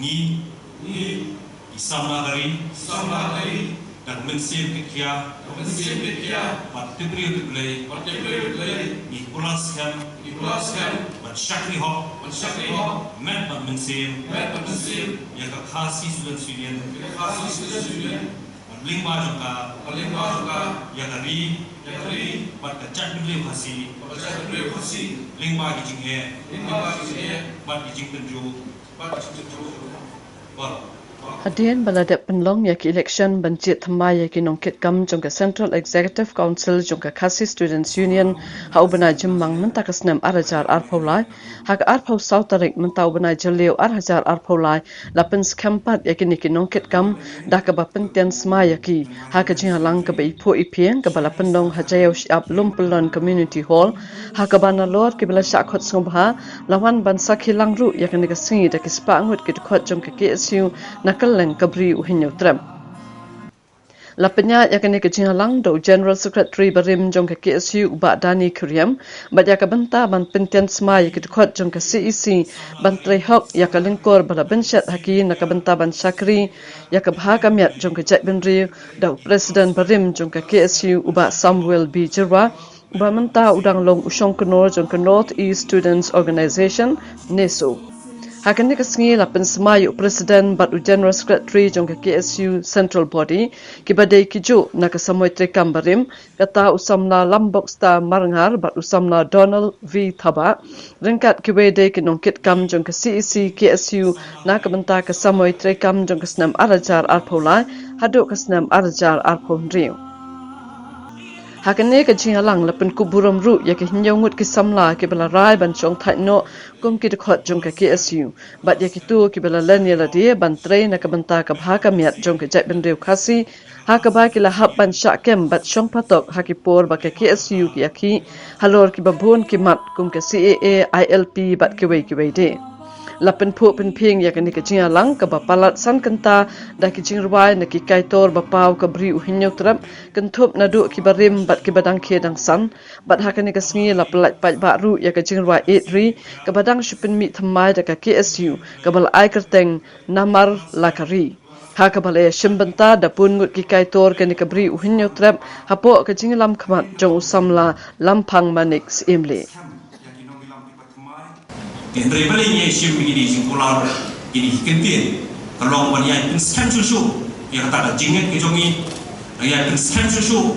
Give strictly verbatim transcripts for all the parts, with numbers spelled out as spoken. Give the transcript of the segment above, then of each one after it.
Ngi, ngi, ki samla ka ri, samla ka ri, da ka mynsiem ka khia, da ka mynsiem ka khia, bad tip briew tip Blei, bad tip briew tip Blei, ngi kular skhem, ngi kular skhem, ban shakri hok, ban shakri hok, met bad mynsiem, met bad mynsiem, ïa ka Khasi Students Union, ïa ka Khasi Students Union, bad lyngba jong ka, bad lyngba jong ka, ïa ka ri, ïa ka ri, bad ka jaitbynriew Khasi, bad ka jaitbynriew Khasi, lyngba ki jingeh, lyngba ki jingeh, bad ki jingtynjuh, bad ki jingtynjuh. Bad Hadien ba la dep pynlong ïa ki election ban jied thymmai ïa ki nongkitkam jong ka Central Executive Council jong ka Khasi Students Union ha u bnai Jymmang mynta ka snem ar hajar arphew lai, ha ka arphew saw tarik mynta u bnai Jylliew ar hajar arphew lai, la pynskhem pat ïa kine ki nongkitkam da kaba pyntien smai ïa ki ha ka jingïalang kaba iphuh iphieng kaba la pynlong ha Jaïaw Shyiap Lumpyllon Community Hall, ha kaba nalor kiba la shah khot sngewbha la wan ban sakhi lang ruh ïa kane ka sngi da ki spah ngut ki dkhot jong ka K S U na kylleng ka Bri u Hynñiewtrep. La pynïaid ïa kane ka jingïalang da u General Secretary barim jong ka K S U, u Bah Dani Khyriem, bad ïa ka bynta ban pyntien smai ïa ki dkhot jong ka C E C ban trei hok ïa ka lyngkor ba la bynshet ha ki na ka bynta ban shakri ïa ka bha ka miat jong ka jaitbynriew, da u President barim jong ka K S U, u Bah Samuel B Jyrwa, uba mynta u dang long u shongknor jong ka North East Students Organisation, NESO. Ha kane ka sngi la pynsmai ïa u President bad u General Secretary jong ka K S U Central Body, kiba dei kijuh na ka samoi treikam barim, kata u samla Lambokstar Marngar bad u samla Donald V Thabah, ryngkat kiwei de ki nongkitkam jong ka C E C K S U na ka bynta ka samoi treikam jong ka snem ar hajar arphew lai haduh ka snem ar hajar arphew hynriew. Ha kane ka jingïalang la pynkup burom ruh ïa ki hynñiew ngut ki samla kiba la rai ban shong thait noh kum ki dkhot jong ka K S U, bad ïa kito kiba la len ïa lade ban trei na ka bynta ka bha ka miat jong ka jaitbynriew Khasi, ha kaba ki la hap ban shah kem bad shong patok ha ki por ba ka K S U ki ïakhih halor kiba bun ki mat kum ka C A A, I L P bad kiwei kiwei de. La pynphuh pynphieng ïa kane ka jingïalang kaba palat san kynta da ki jingrwai na ki kaitor ba paw ka Bri u Hynñiewtrep, kynthup naduh kiba rim bad kiba dang khie dang san, bad ha kane ka sngi la pyllait paidbah ruh ïa ka jingrwai Ïeit Ri kaba dang shu pynmih thymmai da ka K S U kaba la ai kyrteng Namar La Ka Ri, ha kaba la ïashim bynta da bun ngut ki kaitor kane ka Bri u Hynñiewtrep hapoh ka jingïalam khmat jong u samla Lamphang Manik Syiemlieh. Te hynrei balei ngi ïashim ïa kine ki jingkular, kine ki kyntien? Ka long ban ïai pynskhem shuh shuh ïa kata ka jingngeit ka jong ngi, ban ïai pynskhem shuh shuh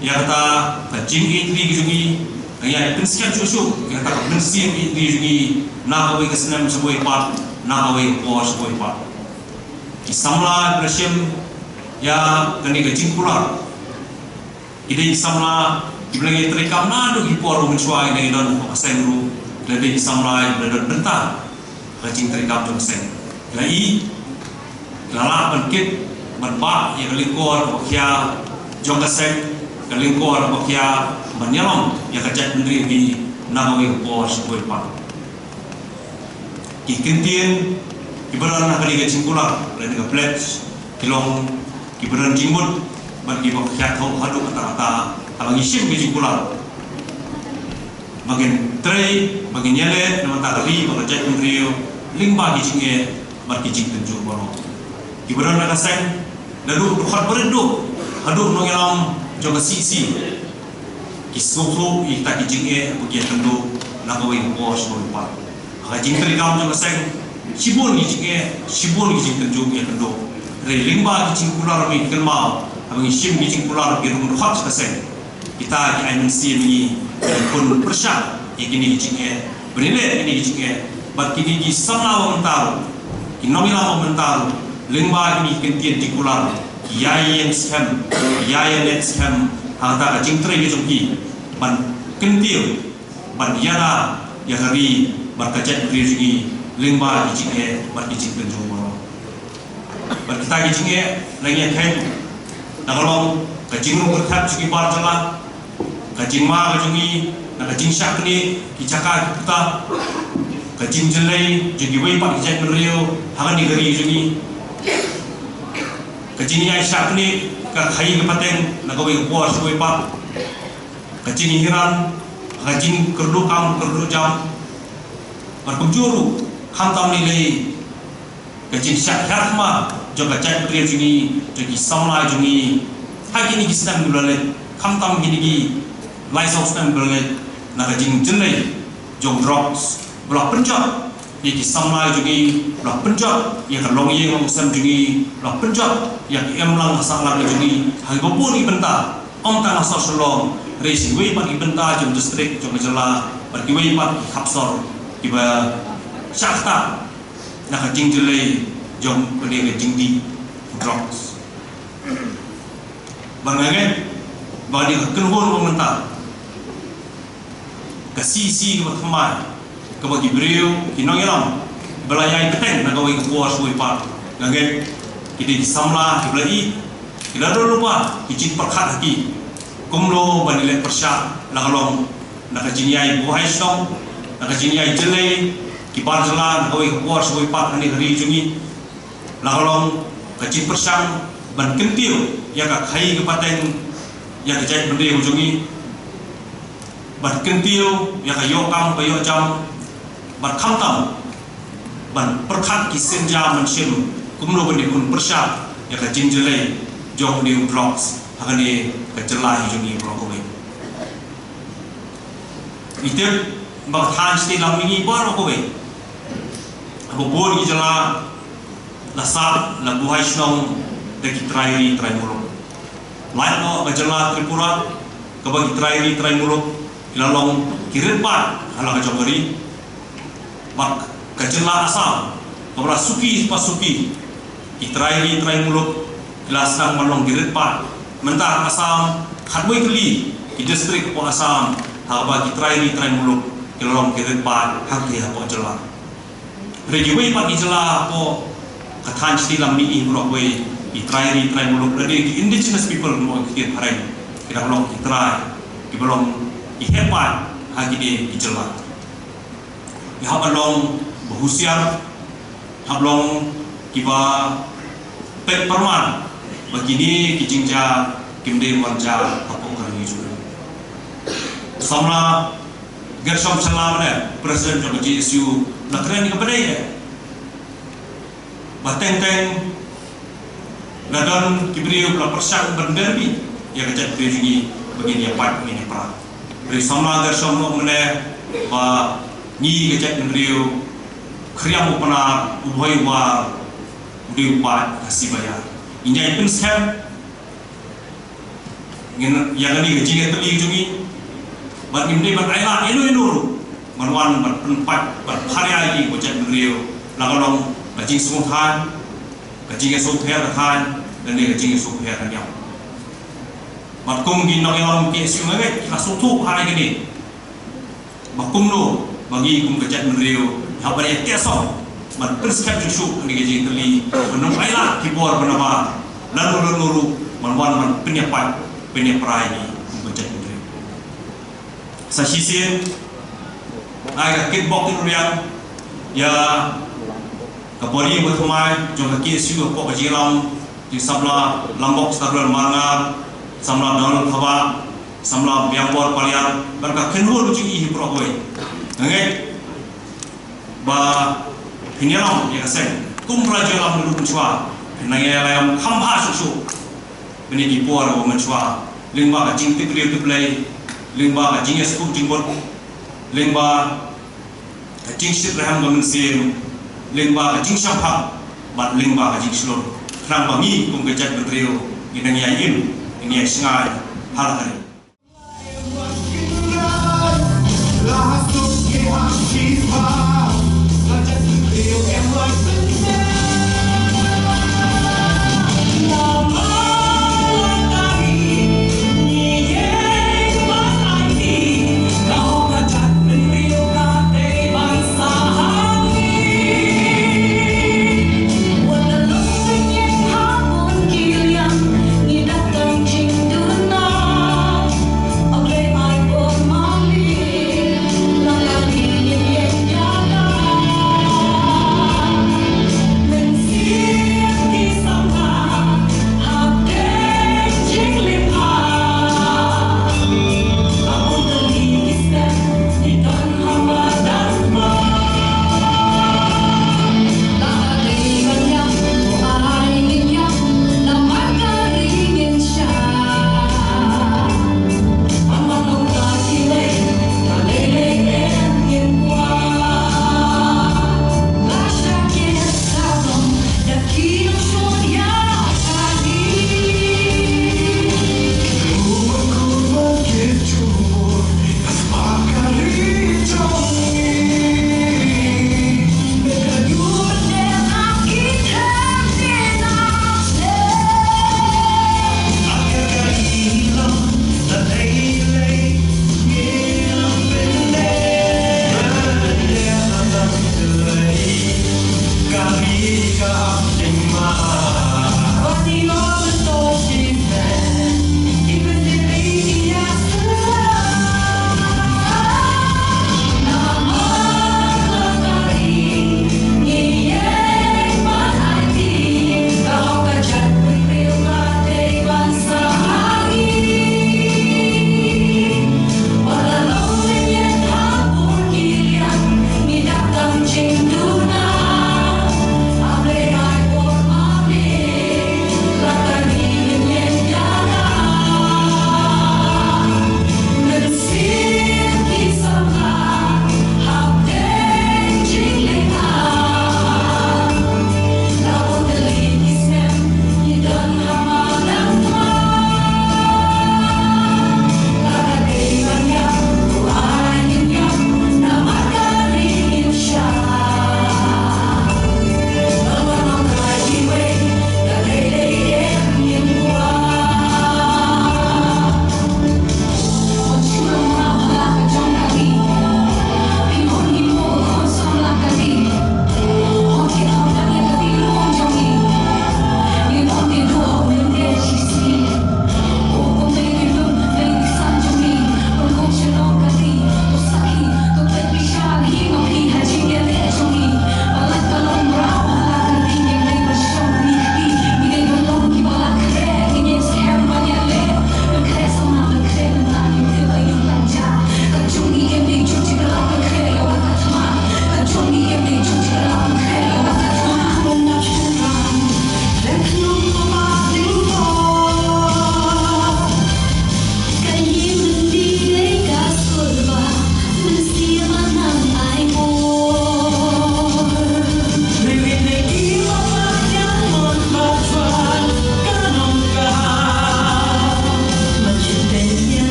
ïa kata ka jingïeit ri ka jong ngi, ban ïai pynskhem shuh shuh ïa kata ka mynsiem ïeit ri ka jong ngi, na kawei ka snem sha kawei pat, na kawei ka por sha kawei pat. Ki samla kiba la shim ïa kane ka jingkular, ki dei ki samla kiba la ngi treikam naduh ki por ba mynshuwa, ki dei ki don ha ka seng ruh, ki la dei ki samla kiba la don bynta ka jingtreikam jong ka seng. Ki la i, ki la lah ban kit ban bah ïa ka lyngkor kaba khia jong ka seng, ka lyngkor kaba khia ban ïalam ïa ka jaitbynriew hi na kawei ka por sha kawei pat. Ki kyntien kiba don ha kane ka jingkular lane ka pledge ki long kiba don jingmut bad kiba khia thaw haduh katta katta haba ngi shim ka jingkular, ba ngin trei, ba ngin ïaleh na ka bynta ka ri bad ka jaitbynriew lyngba ki jingeh bad ki jingtynjuh baroh. Kiba don ha ka seng, naduh u dkhot barit duh haduh u nongïalam jong ka C E C, ki sngewthuh ïa kita ki jingeh ba ki ïakynduh na kawei ka por sha kawei pat. Ha ka jingtreikam jong ka seng, shibun ki jingeh, shibun ki jingtynjuh ki ïakynduh. Hynrei lyngba ki jingkular ba ngi kynmaw haba ngi shim ki jingkular, ki rung dkhot sha ka seng, kita ki ai mynsiem ïa ngi ban pynpyrshah ïa kine ki jingeh, ban ïaleh ïa kine ki jingeh. Bad kine ki samla ba mynta ruh, ki nongïalam ba mynta ruh, lyngba kine ki kyntien jingkular, ki ïai ïeng skhem, ki ïai ïeng skhem ha kata ka jingtrei ka jong ki ban kyntiew, ban ïada ïa ka ri bad ka jaitbynriew jong ngi lyngba ki jingeh bad ki jingtynjuh baroh. Bad kita ki jingeh, la ngi ïa kheiñ, la ka long ka jingrung kyrthep jong ki bar jylla, ka jingma ka jong ngi na ka jingshaknieh ki jaka ki puta, ka jingjyllei jong kiwei pat ki jaitbynriew ha kane ka ri jong ngi, ka jingïaishaknieh ka khaii ka pateng na kawei ka por sha kawei pat, ka jingïahiar, ka jingkyrduh kam kyrduh jam. Bad kumjuh ruh, khamtam lei lei Ka jingshah hiar khmat jong ka jaitbynriew jong ngi, jong ki samla jong ngi ha kine ki snem kiba la leit, khamtam kine ki lai saw snem kiba la leit, na ka jingjyllei jong drugs ba la pynjot ïa ki samla jong ngi, ba la pynjot ïa ka longïing longsem jong ngi, ba la pynjot ïa ka imlang ka sahlang jong ngi ha kiba bun ki bynta. Ym tang ha sor Shillong, hynrei sha kiwei pat ki bynta jong district, jong ka jylla, bad kiwei pat ki khap sor kiba shah ktah na ka jingjyllei jong kane ka jingdih drugs. Bad nga ngeit ba kane ka kynhun ba mynta, ka C C kaba thymmai, kaba ki briew, ki nongïalam ba la ïai bteng na kawei ka por sha kawei pat, nga ngeit ki dei ki samla kiba la ïoh, ki la don lypa ki jingpyrkhat ha ki kumno ban ïaleh pyrshah, la ka long na ka jingïai buhai shnong, na ka jingïai jyllei ki bar jylla na kawei ka por sha kawei pat ha kane ka ri jong ngi. La ka long ka jingpyrshang ban kyntiew ïa ka khaii ka pateng ïa ka jaitbynriew jong ngi, ban kyntiew ïa ka ïoh kam ka ïoh jam, bad khamtam ban pyrkhat ki sienjam mynsiem kumno ban ïakhun pyrshah ïa ka jingjyllei jong une u drugs ha kane ka jylla hi jong ngi baroh kawei. Ngi tip ba ka thaiñ Shatei Lam Mihngi baroh kawei, ha ba bun ki jylla, la sah, la buhai shnong da ki trai ri trai muluk. Lait noh ka jylla Tripura, kaba ki trai ri trai muluk ki la long ki rit paid ha la ka jong ka ri. Bad ka jylla Assam, kaba la suki pa suki, ki trai ri trai muluk ki la sdang ban long ki rit paid. Mynta ha Assam, khatwei tylli ki district hapoh Assam ha kaba ki trai ri trai muluk ki la long ki rit paid ha ki, hapoh jylla. Hynrei kiwei pat ki jylla hapoh ka thaiñ Shatei Lam Mihngi baroh kawei, ki trai ri trai muluk, lane ki indigenous people, mo, ki ktien phareng, ki dang long ki trai, kiba long ki heh paid ha kine ki jylla. Ngi hap ban long ba husiar, hap long kiba peit pyrman ba kine ki jingjia kim dei ban jia hapoh ka ri jong ngi. Samla Gershom Shylla, mane president jong ka J S U, la kren ïa kaba dei, eh. Ba teng teng la don ki briew ba la pyrshang ban ber beit ïa ka jaitbynriew jong ngi ba ngin ïa pait, ngin ïa pra. Hynrei samla Gershom, long mane ba ngi ka jaitbynriew, khriam u Pnar, u Bhoi u War, u dei u paid ka Sibaiar. Ngin ïai pynskhem ngin ïa kane ka jingïatylli jong ngi, bad ngim dei ban ailad ïano ïano ruh ban wan ban pynpait, ban pharia ïa ki, ko jaitbynriew, la ka long ka jingsngewthuh, ka jingïasngewthuh ka thaiñ, lane ka jingïasngewthuh ka niam. Bad kum ki nongïalam K S U, nga ngeit ki la sngewthuh ha kane. Ba kumno ba ngi kum ka jaitbynriew ngi hap ban ïa tiak song ban pynskhem shuh shuh ha kane ka jingïatylli, ban ym ailad ki bor ban ïa ba lano lano ruh ban wan ban pynïapait, pynïapra ïa ngi kum ka jaitbynriew. Sa shisien, ai ka kitbok kitrwiang ïa ka bynriew bathymmai jong ka K S U hapoh ka jingïalam jong i samla Lambok Starbel Marngar, samla Donald Thabah, samla Biangbor Paliat, bad ka kynhun jong i hi baroh kawei. Nga ngeit ba phin ïalam ïa ka seng kum ba la ju ïalam naduh mynshuwa, phin nang ïalam kham bha shuh shuh. Kine ki por ba mynshuwa, lyngba ka jingtip briew tip Blei, lyngba ka jingïasuk jingmut, lyngba ka jingshit rhem ka mynsiem, lyngba ka jingshemphang, bad lyngba ka jingshlur, khnang ba ngi kum ka jaitbynriew ngin nang ïai im, ngin ïai shngaiñ ha la ka ri.